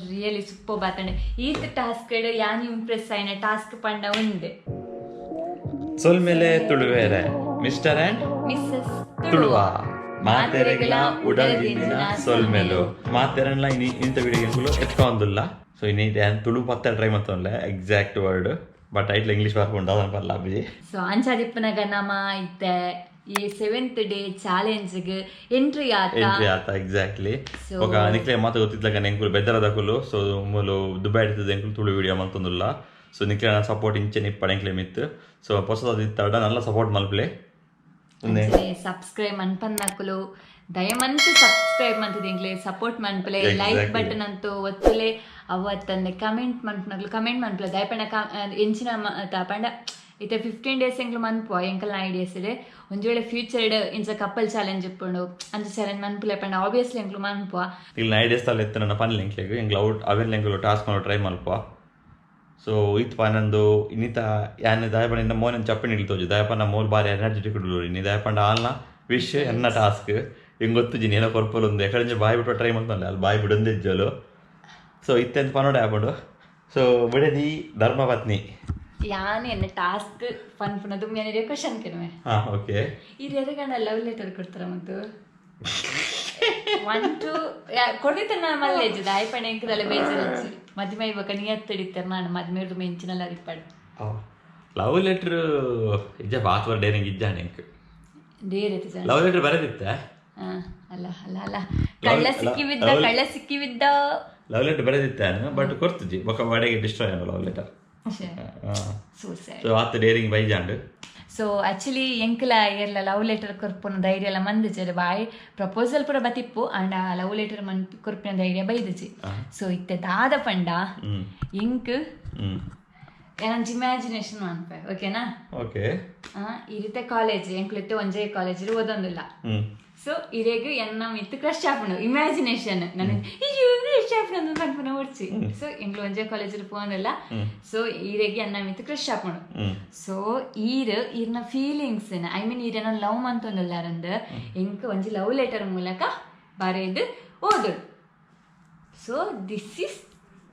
Really super ಬಾತಂಡೆ ಈತ task ಯಾನ್ Impress ಆಯ್ನ task ಪಂಡ ಉಂಡೆ ಸೊಲ್ಮೆಲೆ ತುಳುವೇರೆ ಮಿಸ್ಟರ್ ಅಂಡ್ ಮಿಸ್ಸಸ್ ತುಳುವ ಮಾತೆರೆಗ್ಲ ಉಡಲ್ ಸೊಲ್ಮೆಲು ಮಾತೆರನ್ಲ ಇನಿ ಇಂತ ವಿಡಿಯೋ ಎಂಕುಲು ಎತ್ಕೊಂದುಲ್ಲ. ಸೊ ಇನಿ ತುಳು ಪತ್ತ ಟ್ರೈ ಮತ್ತೊಂದ್ಲೆ ಎಕ್ಸಾಕ್ಟ್ ವರ್ಡ್ ಬಟ್ ಐಟ್ಲ ಇಂಗ್ಲೀಷ್ ಬರ್ಪುಂಡು ಅದನ್ನ ಪರ್ಲ ಅಬ್ಬಿಜಿ. ಸೊ ಅಂಚಾದಿಪ್ಪನಗ ನಮ ಇತ್ತೆ ಈ 7th day challenge ಗ್ ಎಂಟ್ರಿ ಆತ ಎಂಟ್ರಿ ಆತ ಎಕ್ಸಾಕ್ಟ್ಲಿ. ఒక ನಿಕ್ಲೆ ಮಾತ ಗೊತ್ತಿದ್ಲಗ ಎಂಕುಲು ಬೆದರದಕುಲು. ಸೊ ಮೂಲು ದುಬೈ ಇರ್ತದೆ ಎಂಕುಲು ತುಳು ವಿಡಿಯೋ ಮಲ್ತೊಂದುಲ್ಲ. ಸೊ ನಿಕ್ಲೆ ಸಪೋರ್ಟ್ ಇಂಚೆ ನಿಪ್ಪಡ ಎಂಕ್ಲೆ ಮಿತ್ತು. ಸೊ ಹೊಸದ ಇತ್ತಾಡ ನಲ್ಲ ಸಪೋರ್ಟ್ ಮಲ್ಪ್ಲೆ. ಸಬ್ಸ್ಕ್ರೈಬ್ ಮನ್ಪನ್ನಕುಲು ದಯಮಂತು ಸಬ್ಸ್ಕ್ರೈಬ್ ಮಂತದ ಎಂಕ್ಲೆ ಸಪೋರ್ಟ್ ಮನ್ಪಲೆ, ಲೈಕ್ ಬಟನ್ ಅಂತೂ ಒತ್ತುಲೆ, ಅವತ್ತಂದೆ ಕಮೆಂಟ್ ಮನ್ಪನಕ್ಲು ಕಮೆಂಟ್ ಮನ್ಪಲೆ ದಯಪಂಡ ಎಂಚಿನ ಪಂಡ ಇತ್ತೆ 15 ಡೇಸ್ ಎಂಕ್ಲು ಮನ್ಪುವ ಎಂಕಲ್ನ ಐಡಿಯಾಸ್ ಇದೆ. ಒಂಜಿ ವೇಳೆ ಫ್ಯೂಚರ್ಡ್ ಇಂಚ ಕಪ್ಪಲ್ ಚಾಲೆಂಜ್ ಇಪ್ಪುಂಡು ಅಂಚ ಚಾಲೆಂಜ್ ಮನ್ಪುಲೆ ಪಂಡ ಆಬ್ವಿಯಸ್ಲಿ ಎಂಕ್ಲು ಮನ್ಪುವ. ಇಲ್ಲಿ ಐಡಿಯಾಸ್ ತಲ್ಲ ಎತ್ತ ನನ್ನ ಪನ್ಲೆ ಎಂಕ್ಲೆಗ್ ಎಂಕ್ಲು ಔಟ್ ಅವೆಲ್ಲ ಎಂಕ್ಲು ಟಾಸ್ಕ್ ಮಾಡೋ ಟ್ರೈ ಮಲ್ಪುವ. ಸೊ ಇತ್ತು ಪನ್ನೊಂದು ಇನ್ನಿತ ಯಾನ್ ದಯಪಂಡ ಮೋನ್ ಚಪ್ಪಿ ನಿಲ್ತೋಜು ದಯಪಂಡ ಮೋಲ್ ಬಾರಿ ಎನರ್ಜೆಟಿಕ್ ಇನಿ ದಯಪಂಡ ಆಲ್ನ ವಿಶ್ ಎನ್ನ ಟಾಸ್ಕ್ ಹಿಂಗೆ ಗೊತ್ತುಜಿ ಏನೋ ಕೊರ್ಪೊಲುಂದು ಎಕಡೆ ಬಾಯಿ ಬಿಟ್ಟು ಟ್ರೈ ಮಲ್ತೊಂದೆ ಅಲ್ಲಿ ಬಾಯಿ ಬಿಡೊಂದಿಜ್ಜಲು. ಸೊ ಇತ್ತೆಂತ ಪನೋಡೆ ಆಪುಂಡು. ಸೊ ಬಿಡದಿ ಧರ್ಮಪತ್ನಿ ಯಾನ್ ಎನ್ನ ಟಾಸ್ಕ್ ಪನ್ಪುನ ದುಮ್ಮಿಯನ ಕ್ವಶನ್ ಕೆನುವೆ. ಹಾ ಓಕೆ. ಈ ಎದಗಂಡ ಲವ್ ಲೆಟರ್ ಕೊಡ್ತಾರ ಮತ್ತು 1 2 ಕೊಡ್ದಿತ್ತ ನಾನು ಮಲ್ಲೇಜು ದಾಯಪಂಡ ಎಂಕದಲ್ಲ ಬೇಜಾರಜ್ಜಿ ಮದ್ಮೆ ಇವಾಗ ನಿಯತ್ತಿಡಿತ್ತಾರೆ ನಾನು ಮದ್ಮೆರ್ದು ಮೆಂಚಿನಲ್ಲ ಅದಿಪ್ಪಾಡು. ಲವ್ ಲೆಟರ್ ಇಜ್ಜ ಬಾತ್ವರ್ ಡೇರಿಂಗ್ ಇಜ್ಜಾಣ ಎಂಕ್ ಡೇರ್ ಲವ್ ಲೆಟರ್ ಬರೆದಿತ್ತ? ಅಲ್ಲ ಅಲ್ಲ ಅಲ್ಲ ಕಳ್ಳ ಸಿಕ್ಕಿಬಿದ್ದ ಕಳ್ಳ ಸಿಕ್ಕಿಬಿದ್ದ ಲವ್ ಲೆಟರ್ ಬರೆದಿತ್ತ ಬಟ್ ಕೊರ್ತುಜಿ ಬೊಕ ವಾಡೆಗೆ ಡಿಸ್ಟ್ರಾಯ್ ಅನ್ನ ಲವ್ ಲೆಟರ್. ಸೊ ಆತ ಡೇರಿಂಗ್ ಬೈಜಾಂಡ್. ಸೊ ಆಕ್ಚುಲಿ ಎಂಕಲ ಏರ್ಲ ಲವ್ ಲೆಟರ್ ಕೊರ್ಪುನ ಧೈರ್ಯ ಎಲ್ಲ ಮಂದಿಜೆ ಬಾಯ್ ಪ್ರಪೋಸಲ್ ಪೂರ ಬತಿಪ್ಪು ಅಂಡ್ ಆ ಲವ್ ಲೆಟರ್ ಮನ್ ಕೊರ್ಪಿನ ಧೈರ್ಯ ಬೈದಿಜಿ. ಸೊ ಇತ್ತೆ ದಾದ ಪಂಡ ಎಂಕ್ ಏನಂಚ ಇಮ್ಯಾಜಿನೇಷನ್ ಮನ್ಪೆ ಓಕೆನಾ? ಓಕೆ. ಈ ರೀತಿ ಕಾಲೇಜ್ ಎಂಕ್ಲಿತ್ತೆ ಒಂಜೇ ಕಾಲೇಜ್ ಓದೊಂದಿಲ್ಲ. ಸೊ ಇರೆಗ್ ಎನ್ನ ಮಿತ್ತು ಕ್ರಶ್ ಆಪುಂಡು ಇಮ್ಯಾಜಿನೇಷನ್ ನನ್ನ ಅಯ್ಯೋ ಕ್ರಶ್ ಆಪುಂಡು ಪನ್ಪುನ ಒಡ್ಚಿ. ಸೊ ಎಂಕ್ಲು ಒಂಜೇ ಕಾಲೇಜ್ ಪೋಂದಿಲ್ಲ. ಸೊ ಈರೆಗ್ ಎನ್ನ ಮಿತ್ತು ಕ್ರಶ್ ಆಪುಂಡು. ಸೊ ಈರ್ ಈರ್ನ ಫೀಲಿಂಗ್ಸ್ I mean ಈರೇನ ಲವ್ ಮಂತೊಂದುಲ್ಲಾರಂದ್ ಎಂಕ್ ಒಂಜಿ ಲವ್ ಲೆಟರ್ ಮೂಲಕ ಬರೆದು ಓದು. So this is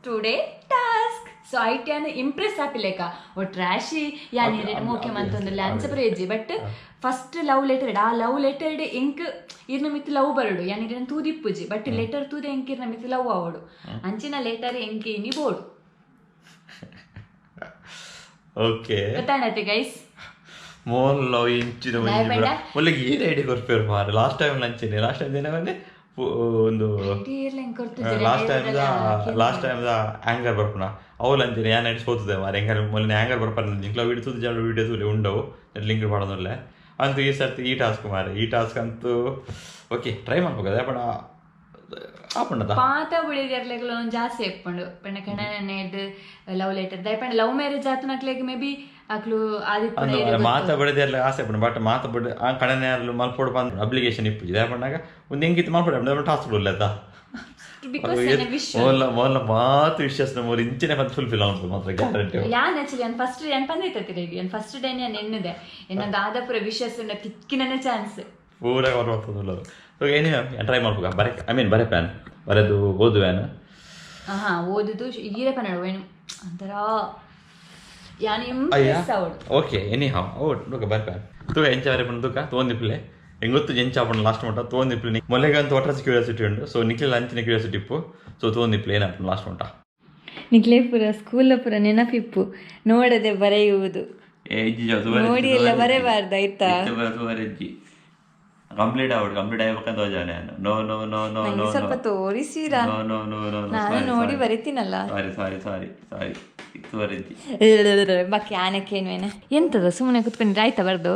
today task. So IT an Impress ಆಪಿಲೇಕ O trashy ಯಾನ್ ಇರೇನ ಮೋಕೆ ಮಂತೊಂದುಲ್ಲ ಅಂಚ ಪ್ರಯೋಜಿ. ಬಟ್ ಫಸ್ಟ್ ಲವ್ ಲೆಟರ್ ಆ ಲವ್ ಲೆಟರ್ ಎಂಕ್ ಇರ್ನ ಮಿತ್ ಲವ್ ಬರಡು ಯಾನ್ ಇರೇನ ತೂದಿಪ್ಪುಜಿ ಬಟ್ ಲೆಟರ್ ತೂದೆ ಎಂಕ್ ಇರ್ನ ಮಿತ್ ಲವ್ ಆವಡು ಅಂಚಿನ ಲೆಟರ್ ಎಂಕ್ ಇನಿ ಬೋಡು. ಓಕೆ ಗೊತ್ತಾಣತೆ ಗೈಸ್? ಮೋಲ್ ಲವ್ ಇಂಚಿನ ಮೊದಲಿಗೆ ಏನು ಐಡಿ ಕೊರ್ಪೇರು ಮಾರೆ ಲಾಸ್ಟ್ ಟೈಮ್ ಲಂಚಿನಿ ಲಾಸ್ಟ್ ಟೈಮ್ ದಿನ ಬಂದೆ ಒಂದು ಲಾಸ್ಟ್ ಟೈಮ್ the anger ಬರ್ಪುನ ಅವು ಅಂತೀನಿ ಯಾನ್ ಐಡಿ ಸೋತದೆ ಮಾರೆ ಎಂಗಾರ ಮೊದಲನೇ ಆ್ಯಂಗರ್ ಬರ್ಪನ ಇಂಕ್ಲ ವೀಡಿಯೋ ತೂದು ಜಾಡು ವೀಡಿಯೋ ತೂಲೆ ಉಂಡವು ಲಿಂಕ್ ಪಾಡೋದಿಲ್ಲ ಅಂತೂ ಈ ಸರ್ತಿ ಈ ಟಾಸ್ಕ್ ಮಾರೆ ಈ ಟಾಸ್ಕ್ ಅಂತೂ ಓಕೆ ಟ್ರೈ ಮಾಡ್ಬೇಕು ಪಂಡ ಆಪುಂಡದ ಪಾತ ಬುಳಿದೆರ್ಲೆಗ್ಲ ಒಂಜಿ ಜಾಸ್ತಿ ಎಪ್ಪುಂಡು ಪಂಡ ಕಣ್ಣನೇರ್ದು ಲವ್ ಲೆಟರ್ ದಯ ಪಂಡ ಲವ್ ಮ್ಯಾರೇಜ್ ಆತನಕ್ಲೆಗ್ ಮೇ ಬಿ ಅಕ್ಲು ಆದಿಪ್ಪುನ ಮಾತ ಬಡಿದೆರ್ಲೆ ಆಸೆ ಪಂಡ ಬಟ್ ಮಾತ ಬಡಿ ಆ ಕಣನೇರ್ಲು ಮಲ್ಪೊಡು ಪಂದ್ ಅಬ್ಲಿಗೇಷನ್ ಇಪ್ಪುಜಿ ದಯ ಪಂಡಾಗ ಒಂದು ಎಂಕಿತ್ತು ಮಲ್ಪೊಡು ಟಾಸ್ಕ್ ಬಿಡ್ಲೆತ್ತ ಮೋಲ ಮೋಲ ಮಾತು ವಿಶ್ವಾಸ ಮೋಲ್ ಇಂಚಿನ ಬಂದು ಫುಲ್ಫಿಲ್ ಆಗುಂಟು ಮಾತ್ರ ಗ್ಯಾರಂಟಿ. ಯಾನ್ ಆಕ್ಚುಲಿ ಯಾನ್ ಫಸ್ಟ್ ಯಾನ್ ಪಂದೈತೆ ಯಾನ್ ಫಸ್ಟ್ ಡೇ ಯಾನ್ ಎನ್ನುದೆ ಎನ್ನೊಂದು ಆದಪುರ ವಿಶ್ವಾಸ ತಿಕ್ಕಿನ ಚಾನ್ಸ್ ಪೂರ ಕವರ್ ಮಾಡ್ತದಲ್ಲ. ಸೊ ಏನೇ ಟ್ರೈ ಮಾಡ್ಬೇಕ ಬರೆ I mean ಬರೆ ಪ್ಯಾನ್ ಬರೆದು ಓದುವೇನು. ಹಾ ಓದುದು ಈರೆ ಪನ್ನಡು ಏನು ಒಂಥರ ಯಾನ್ ಇಂಪ್ರೆಸ್ ಆವಡು. ಓಕೆ ಎನಿ how ಓ ತುಕ ಬರೆ ಪ್ಯಾನ್ ತುಕ ಎಂಚ ಬರೆ ಪಂಡ ತುಕ ತೋಂದಿಪ್ಲೆ ಎಂಗೊತ್ತು ಎಂಚ ಆಪುಂಡು ಲಾಸ್ಟ್ ಮಟ್ಟ ತೋಂದಿಪ್ಲೆ ಮೊಲೆಗಂತ ಒಟ್ರಾಸಿ ಕ್ಯೂರಿಯಾಸಿಟಿ ಉಂಡು. ಸೊ ನಿಕ್ಲೆ ಅಂಚಿನ ಕ್ಯೂರಿಯಾಸಿಟಿ ಇಪ್ಪು. ಸೊ ತೋಂದಿಪ್ಲೆ ಏನಾಪುಂಡು ಲಾಸ್ಟ್ ಮಟ್ಟ. ನಿಕ್ಲೆ ಪೂರ ಸ್ಕೂಲ್ ಪೂರ ನೆನಪಿಪ್ಪು ನೋಡದೆ ಬರೆಯುವುದು ನೋಡಿ ಎಲ್ಲ ಬರೆಬಾರ್ದು ಆಯ್ತಾ? ಕಂಪ್ಲೀಟ್ ಆಗ್ಬಿಡು ಕಂಪ್ಲೀಟ್ ಆಗ್ಬೇಕಂತ ಹೋಜಾನೆ no no no no no ಸ್ವಲ್ಪ ತೋರಿಸಿರಾ? ನೋ ನೋ ನೋ ನೋ ನಾನು ನೋಡಿ ಬರೀತೀನಲ್ಲ. ಸಾರಿ ಸಾರಿ ಸಾರಿ ಸಾರಿ ತೋರಿಸಿ ಬಾಕಿ ಆನಕ್ಕೆ ಎಂತದ ಸುಮ್ಮನೆ ಕುತ್ಕೊಂಡಿದ್ರೆ ಆಯ್ತಾ ಬರ್ದು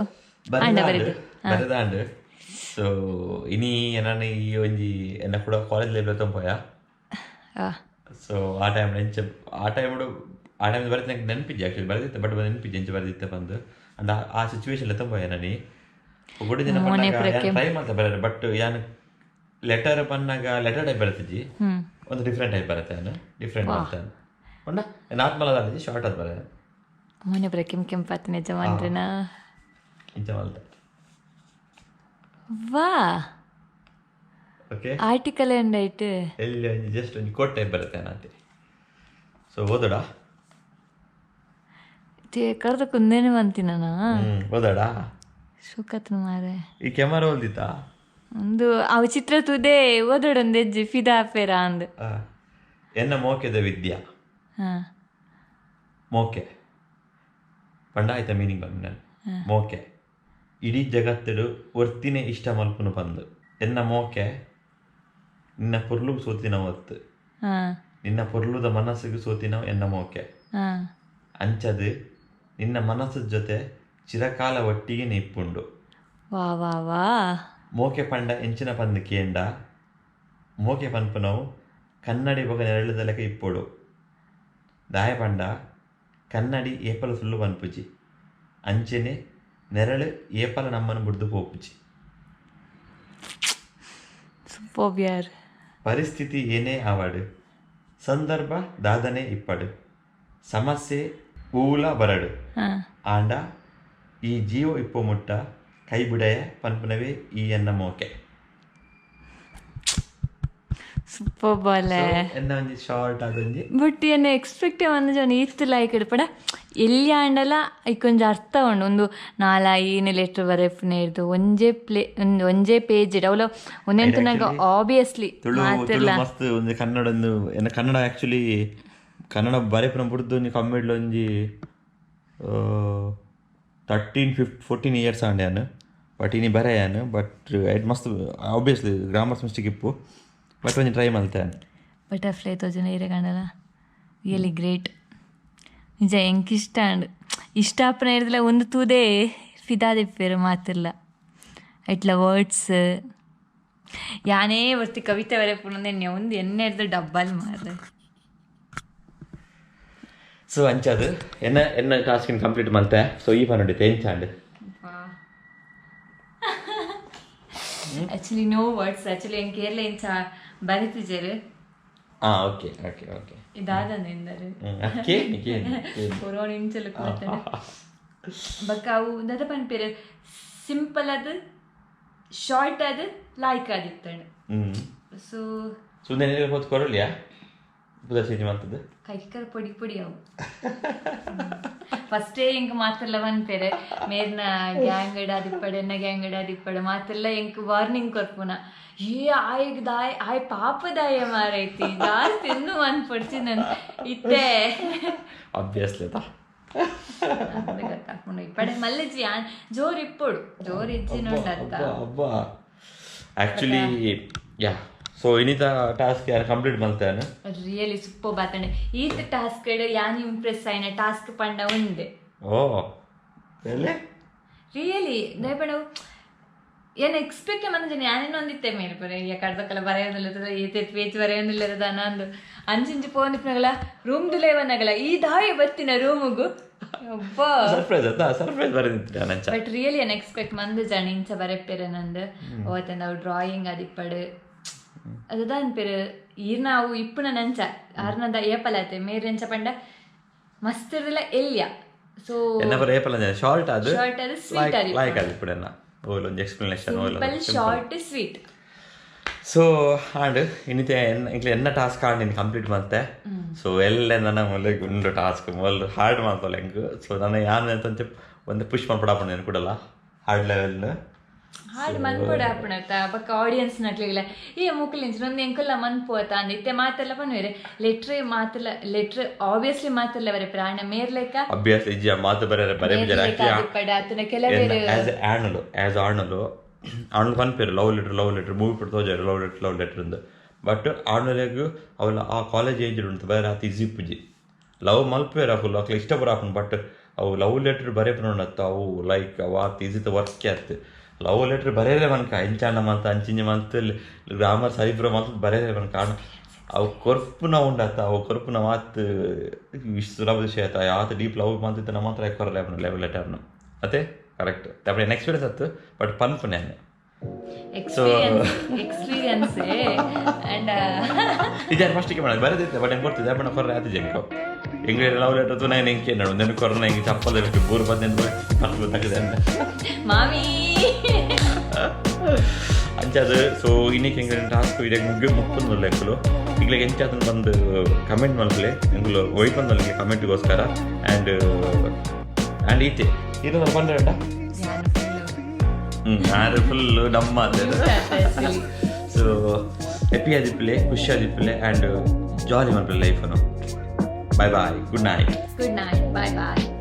ಅಂಡ ಬರೆದು ಬರೆದಾಂಡ್. ಸೊ ಇನಿ ನಾನು ಈ ಒಂಜಿ ಎನ್ನ ಕೂಡ ಕಾಲೇಜ್ ಲೈಫ್ ತಂಪೋಯ. ಸೊ ಆ ಟೈಮ್ ಎಂಚ ಆ ಟೈಮ್ ಆ ಟೈಮ್ ಬರೆದ ನಂಗೆ ನೆನಪಿದ್ದೆ ಆ್ಯಕ್ಚುಲಿ ಬರೆದಿತ್ತೆ ಬಟ್ ನೆನಪಿದ್ದೆ ಎಂಚ ಬರೆದಿತ್ತೆ ಬಂದು ಅಂಡ್ ಆ ಸಿಚುವೇಶನ್ ತಂಪೋಯ ನಾನು ಒಬ್ಬಡಿ ದಿನ ಟ್ರೈ ಮಾಡ್ತಾ ಬರೋದು ಬಟ್ ಯಾನ್ ಲೆಟರ್ ಪನ್ನಾಗ ಲೆಟರ್ ಟೈಪ್ ಬರ್ತಜಿ ಒಂದು ಡಿಫ್ರೆಂಟ್ ಟೈಪ್ ಬರುತ್ತೆ ನಾನು ಡಿಫ್ರೆಂಟ್ ಮಾಡ್ತೇನೆ ಪಂಡ ನಾರ್ಮಲ್ ಅದ ಶಾರ್ಟ್ ಅದು ಬರೋದು ಮೊನ್ನೆ ಬರ ಕೆಂಪು ಕೆಂಪಾತು ನಿಜ ಮಾಡ್ರಿನಾ ಇಂಚ ಮಲ್ತೆ ವಾ ಓಕೆ. ಆರ್ಟಿಕಲ್ ಎಂಡೈಟ್. ಎಲ್ಲಿ ಒಂಜಿ ಜಸ್ಟ್ ಒಂಜಿ ಕೋಟ್ ಟೈಪ್ ಬರುತ್ತೆ ಅನ್ನತ್ತೆ. ಸೊ ಓದೋಡ? ಕರ್ದ ಕುಂದೇನೆ ಬಂತಿನ. ಓದೋಡ? ಶೋಕತ್ನ ಮಾರೆ. ಈ ಕ್ಯಾಮರಾ ಓದಿತ್ತಾ? ಒಂದು ಅವು ಚಿತ್ರ ತೂದೆ ಓದೋಡೊಂದು ಹೆಜ್ಜೆ ಫಿದಾ ಪೇರ ಅಂದ್. ಎನ್ನ ಮೋಕೆದ ವಿದ್ಯಾ. ಮೋಕೆ ಪಂಡ ಆಯ್ತಾ ಮೀನಿಂಗ್ ಬಂದು ನಾನು ಮೋಕೆ ಇಡೀ ಜಗತ್ತಡು ಒರ್ತಿನೇ ಇಷ್ಟ ಮಲ್ಪುನು ಬಂದು ಎನ್ನ ಮೋಕೆ ನಿನ್ನ ಪೊರ್ಲು ಸೋತಿನ ಒತ್ತು ನಿನ್ನ ಪೊರ್ಲುದ ಮನಸ್ಸಿಗೆ ಸೋತಿನ ಎನ್ನ ಮೋಕೆ ಅಂಚದು ನಿನ್ನ ಮನಸ್ಸದ ಜೊತೆ ಚಿರಕಾಲ ಒಟ್ಟಿಗೆ ನಿಪ್ಪುಂಡು. ವಾ ವಾ ವಾ. ಮೋಕೆ ಪಂಡ ಎಂಚಿನ ಪಂದು ಕೇಂಡ ಮೋಕೆ ಪನ್ಪುನವು ಕನ್ನಡಿ ಬೊಕ ನೆರಳುದ ಲೆಕ್ಕ ಇಪ್ಪೊಡು ದಾಯ ಪಂಡ ಕನ್ನಡಿ ಏಪಲ ಸುಳ್ಳು ಪನ್ಪುಜಿ ಅಂಚೆನೆ ನೆರಳು ಏಪಲ ನಮ್ಮನ್ನು ಬುಡ್ದು ಪೋಪುಜಿ. ಸೂಪರ್ ಯಾರ್. ಪರಿಸ್ಥಿತಿ ಏನೇ ಆವಡು ಸಂದರ್ಭ ದಾದನೆ ಇಪ್ಪಡು ಸಮಸ್ಯೆ ಊಲ ಬರಡು ಆಂಡ ಈ ಜೀವ ಇಪ್ಪು ಮುಟ್ಟ ಕೈ ಬಿಡಯ ಪನ್ಪುನವೇ ಈ ಎನ್ನ ಮೋಕೆ. ಸೂಪರ್ ಬಾಲೆ. ಎನ್ನ ಒಂಜಿ ಶಾರ್ಟ್ ಅದೊಂಜಿ. ಬಟ್ ಎನ್ನ ಎಕ್ಸ್ಪೆಕ್ಟ್ ಒಂದು ಜನ ಈತ್ ಲೈಕ್ ಇಡ್ಪಡ ಎಲ್ಲಿ ಆಂಡಲ ಐಕೊಂಜಿ ಅರ್ಥ ಉಂಡು. ಒಂದು ನಾಲಾಯಿನ ಲೆಟರ್ ಬರೆಪುನ ಇರ್ದು ಒಂಜೇ ಪ್ಲೇ ಒಂದು ಒಂಜೇ ಪೇಜ್ ಇಡ ಅವಲ ಒಂದೆಂತ ಆಬ್ವಿಯಸ್ಲಿ ತುಳು ತುಳು ಮಸ್ತ್ ಒಂದು ಕನ್ನಡ ಒಂದು ಎನ್ನ ಕನ್ನಡ ಆ್ಯಕ್ಚುಲಿ ಕನ್ನಡ ಬರೆಪುನ ಬುಡ್ದು ಒಂಜಿ ಕಮ್ಮಿಡ್ಲ ಒಂಜಿ 13 14 ಇಯರ್ಸ್ ಆಂಡ್ ಯಾನ್. ಬಟ್ ಇನಿ ಬರೆಯಾನು ಬಟ್ ಐಟ್ ಮಸ್ತ್ ಆಬ್ವಿಯಸ್ಲಿ ಗ್ರಾಮರ್ಸ್ ಮಿಸ್ಟೇಕ್ ಇಪ್ಪು ಬಟ್ ಒಂಜಿ ಟ್ರೈ ಮಲ್ತೆ. ಬಟರ್ಫ್ಲೈ ತೋಜುನ ಇರೆ ಕಂಡಲ ರಿಯಲಿ ಗ್ರೇಟ್. ನಿಜ ಎಂಕ್ ಇಷ್ಟ ಅಂಡ್ ಇಷ್ಟ ಆಪುನ ಇರ್ದಲ ಒಂದು ತೂದೇ ಫಿದಾದಿಪ್ಪೇರು ಮಾತಿಲ್ಲ ಐಟ್ಲ ವರ್ಡ್ಸ್ ಯಾನೇ ಬರ್ತಿ ಕವಿತೆ ಬರೆಪುನ ಎಣ್ಣೆ ಒಂದು ಎಣ್ಣೆ ಹಿಡ್ದು ಡಬ್ಬಲ್ ಮಾರ್ರೆ. ಸೊ ಅಂಚದು ಎನ್ನ ಎನ್ನ ಟಾಸ್ಕ್ ಕಂಪ್ಲೀಟ್ ಮಲ್ತೆ. ಸೊ ಈ ಪನ್ನೊಂಡಿತ್ತೆ ಎಂಚಾಂಡ್. Actually no words. ಆಕ್ಚುಲಿ ಎಂಕ್ ಏರ್ಲ ಇಂಚ ಬರೆತಿಜೆರ್. Okay okay okay. ಇದಾದಂದಿಂದರೆ ಕೇನಿ ಕೇನಿ ಕೊರೋನ ಇಂಚಲ ಕೂತನೆ ಬಕ್ಕ ಅವು ದಾದ ಪನ್ಪೆರ್ ಸಿಂಪಲ್ ಅದು ಶಾರ್ಟ್ ಅದು ಲೈಕ್ ಆದಿತ್ತಂಡ್. ಸೊ ಸುಂದರ ಹೊತ್ತು ಕೊರಲಿಯಾ ಪುದರ್ ಚೇಂಜ್ ಮಾಡ್ತದೆ ಕೈಕರ್ ಪೊಡಿ ಪೊಡಿ ಅವು. ಫಸ್ಟೇ ಎಂಕ್ ಮಾತೆಲ್ಲ ಪನ್ಪೆರ್ ಮೇರ್ನ ಗ್ಯಾಂಗ್ ಆದಿಪ್ಪಡೆ ಎನ್ನ ಗ್ಯಾಂಗ್ ಆದಿಪ್ಪಡೆ ಮಾತೆಲ್ಲ ಎಂಕ್ ವಾರ್ನಿಂಗ್ ಕೊರ್ಪುನ ಏ ಆಯಗ್ ದಾಯ್ ಆಯ್ ಪಾಪದಾಯ ಮಾರೈತಿ ಜಾಸ್ತಿ ಇನ್ನು ಮನ್ಪೊಡ್ಚಿ ನನ್ ಇತ್ತೆ ಅಬ್ವಿಯಸ್ಲಿ ತಾ ಗೊತ್ತಾಪುಂಡು ಇಪ್ಪಡೆ ಮಲ್ಲೆಜ್ಜಿ ಜೋರ್ ಇಪ್ಪೊಡು ಜೋರ್ ಇಜ್ಜಿ ನೋಡತ್ತ. ಅಬ್ಬಾ ಆಕ್ಚುಲಿ ಯಾ. ಸೊ ಇನ್ನಿತ ಟಾಸ್ಕ್ ಯಾರು ಕಂಪ್ಲೀಟ್ ಮಲ್ತಾನೆ ರಿಯಲಿ ಸೂಪರ್ ಬಾತಂಡೆ ಈತ ಟಾಸ್ಕ್ ಯಾನ್ ಇಂಪ್ರೆಸ್ ಆಯ್ನ ಟಾಸ್ಕ್ ಪಂಡ ಉಂಡೆ. ಓ ರಿಯಲಿ ರಿಯಲಿ ದಯಪಂಡ ಏನು ಎಕ್ಸ್ಪೆಕ್ಟ್ ಮಂದಿನ ಯಾನೇನು ಒಂದಿತ್ತೆ ಮೇಲೆ ಪುರ ಈ ಕಡ್ದಕ್ಕಲ್ಲ ಬರೆಯೋದಿಲ್ಲ ಏತೇತ್ ಪೇಜ್ ಬರೆಯೋದಿಲ್ಲ ಅಂದು ಅಂಚಿಂಚಿ ಪೋಂದಿಪ್ಪನಗಲ ರೂಮ್ ದುಲೇವನಗಲ ಈ ದಾಯ ಬತ್ತಿನ ರೂಮುಗು ಸರ್ಪ್ರೈಸ್ ಆತಾ ಸರ್ಪ್ರೈಸ್ ಬರೆದಿತ್ತು ನಂಚ. ಬಟ್ ರಿಯಲಿ ಏನ್ ಎಕ್ಸ್ಪೆಕ್ಟ್ ಮಂದು ಜನ ಇಂಚ ಬರೆಪೆರೆ ನಂದು ಓತೆ ನಾವು ಡ್ರಾಯಿಂಗ್ ಅದಿಪ್ಪಡು ಅದದ ಅನ್ಪೆರು ಈರ್ನ ಅವು ಇಪ್ಪುನ ನಂಚ ಆರ್ನದ ಏಪಲಾತೆ ಮೇರೆಂಚ ಪಂಡ ಮಸ್ತ್ ಇರ್ದಿಲ್ಲ ಎಲ್ಯ. ಸೊ ಎನ್ನ ಬರ ಏಪಲ ಶಾರ್ಟ್ ಅದು ಶಾರ್ಟ್ ಅದು ಸ್ವೀಟ್ ಅದು ಲೈಕ್ ಅದು ಇಪ್ಪಡೆನ ಓಲ್ ಒಂಜಿ ಎಕ್ಸ್ಪ್ಲನೇಷನ್ ಓಲ್ ಸಿಂಪಲ್ ಶಾರ್ಟ್ ಸ್ವೀಟ್. ಸೊ ಆಂಡ್ ಇನ್ನಿತೆ ಎಂಕ್ಲೆ ಎನ್ನ ಟಾಸ್ಕ್ ಆಂಡ್ ಇನ್ನು ಕಂಪ್ಲೀಟ್ ಮಲ್ತೆ. ಸೊ ಎಲ್ಲ ನನ್ನ ಮೊದಲು ಗುಂಡು ಟಾಸ್ಕ್ ಮೊದಲು ಹಾರ್ಡ್ ಮಾಡ್ತಲ್ಲ ಎಂಕ್. ಸೊ ನನ್ನ ಯಾನ್ ಅಂತ ಒಂದು ಪುಷ್ ಮಾಡ್ಬಿಡಾಪಣ ಏನು ಕೊಡಲ್ಲ ಹಾರ್ಡ್ ಲೆವೆಲ್ ಹಾರ್ಡ್ ಮನ್ಪೋಡ ಆಪಣತ ಬಕ್ಕ ಆಡಿಯನ್ಸ್ ನಕ್ಲಿಲ್ಲ ಈ ಮುಕ್ಲಿಂಚ್ ನೊಂದು ಎಂಕುಲ್ಲ ಮನ್ಪೋತ ಅಂದ್ ಇತ್ತೆ ಮಾತೆಲ್ಲ ಪನ್ವೇರೆ ಲೆಟ್ರ್ ಮಾತೆಲ್ಲ ಲೆಟ್ರ್ ಆಬ್ವಿಯಸ್ಲಿ ಮಾತೆಲ್ಲ ಬರೆ ಪ್ರಾಣ ಮೇರ್ಲೆಕ್ಕ ಅಬ್ವಿಯಸ್ಲಿ ಇಜ್ಜಿ ಮಾತು ಬರೆಯರೆ ಬರೆ ಆತನ ಕೆಲವೇರು ಆಸ್ ಆಣಲು ಆಸ್ ಆಣಲು ಆಣಲು ಪನ್ಪೇರು ಲವ್ ಲೆಟರ್ ಮೂವಿ ಪುಟ್ಟು ತೋಜಾರು ಲವ್ ಲೆಟರ್ ಅಂದು. ಬಟ್ ಆಣಲೆಗ್ ಅವಲ ಆ ಕಾಲೇಜ್ ಏಜ್ ಉಂಟು ಬರೆ ಆತ ಈಸಿ ಪುಜಿ ಲವ್ ಮಲ್ಪೇರು ಅಕುಲು ಅಕ್ಲು ಇಷ್ಟ ಬರಾಪುಂಡು. ಬಟ್ ಅವು ಲವ್ ಲೆಟರ್ ಬರೆಪುನತ್ತ ಅವು ಲೈಕ್ ಅವು ಆತ ಈಸಿತ ವರ್ಕ್ ಆತು ಲವ್ ಲೆಟರ್ ಬರೆಯರೆ ಮನ್ಕ ಎಂಚಾಂಡ ಮಲ್ತ ಅಂಚಿಂಜ ಮಲ್ತ್ ಗ್ರಾಮರ್ ಸರಿಪುರ ಮಲ್ತ ಬರೆಯರೆ ಮನ್ಕ ಅವು ಕೊರ್ಪುನ ಉಂಡತ್ತ ಅವು ಕೊರ್ಪುನ ಮಾತು ಸುಲಭ ವಿಷಯ ಆತ ಆತ ಡೀಪ್ ಲವ್ ಮಂತಿತ್ತ ಮಾತ್ರ ಕೊರಲೆ ಲವ್ ಲೆಟರ್ನು ಅದೇ ಕರೆಕ್ಟ್ ಅಪ್ಪಡೆ ಎಕ್ಸ್ಪೀರಿಯನ್ಸ್ ಆತು ಬಟ್ ಪನ್ಪುನೆ ಎಕ್ಸ್ಪೀರಿಯನ್ಸ್ ಅಂಡ್ ನಿಜ ಫಸ್ಟಿಗೆ ಮಾಡೋದು ಬರೆದಿತ್ತೆ ಬಟ್ ಹೆಂಗೆ ಕೊಡ್ತಿದ್ದೆ ಬಣ್ಣ ಕೊರ್ರೆ ಆತು ಜಂಕೋ ಎಂಗ್ಲೇ ಲವ್ ಲೆಟರ್ ತು ನಾನು ಹೆಂಗೆ ನೋಡು ನೆನ ಕೊರೋನಾ ಹೆಂಗೆ ಚಪ್ಪಲ್ ಬೂರು ಬಂದು ಫಸ್ಟ್ ಗೊತ್ತಾಗಿದೆ ಮಾಮಿ. ಅಂಚಾದ್ ಸೊ ಇನ್ನಿಕ್ ಎಂಕ್ಲೆನ ಟಾಸ್ಕ್ ಇಡೆಗ್ ಮುಗ್ಗಿ ಮುಪ್ಪುಂದುಲ್ಲ. ಎಂಕುಲು ಇಗ್ಲೆಗ್ ಎಂಚಾತನ ಬಂದು ಕಮೆಂಟ್ ಮಲ್ಪಲೆ. ಎಂಕುಲು ವೈಟ್ ಬಂದ ಕಮೆಂಟ್ಗೋಸ್ಕರ. ಆ್ಯಂಡ್ ಆ್ಯಂಡ್ ಈತೆ ಇದು ಪಂಡ್ರೆ. ಯಾನ್ full ಆರು ಫುಲ್ ನಮ್ಮ. ಸೊ ಹ್ಯಾಪಿ ಆದಿಪ್ಪಲೆ, ಖುಷಿ ಆದಿಪ್ಪಲೆ ಆ್ಯಂಡ್ ಜಾಲಿ ಮಲ್ಪಲೆ ಲೈಫನ್ನು. Bye bye, good night. Good night, bye bye.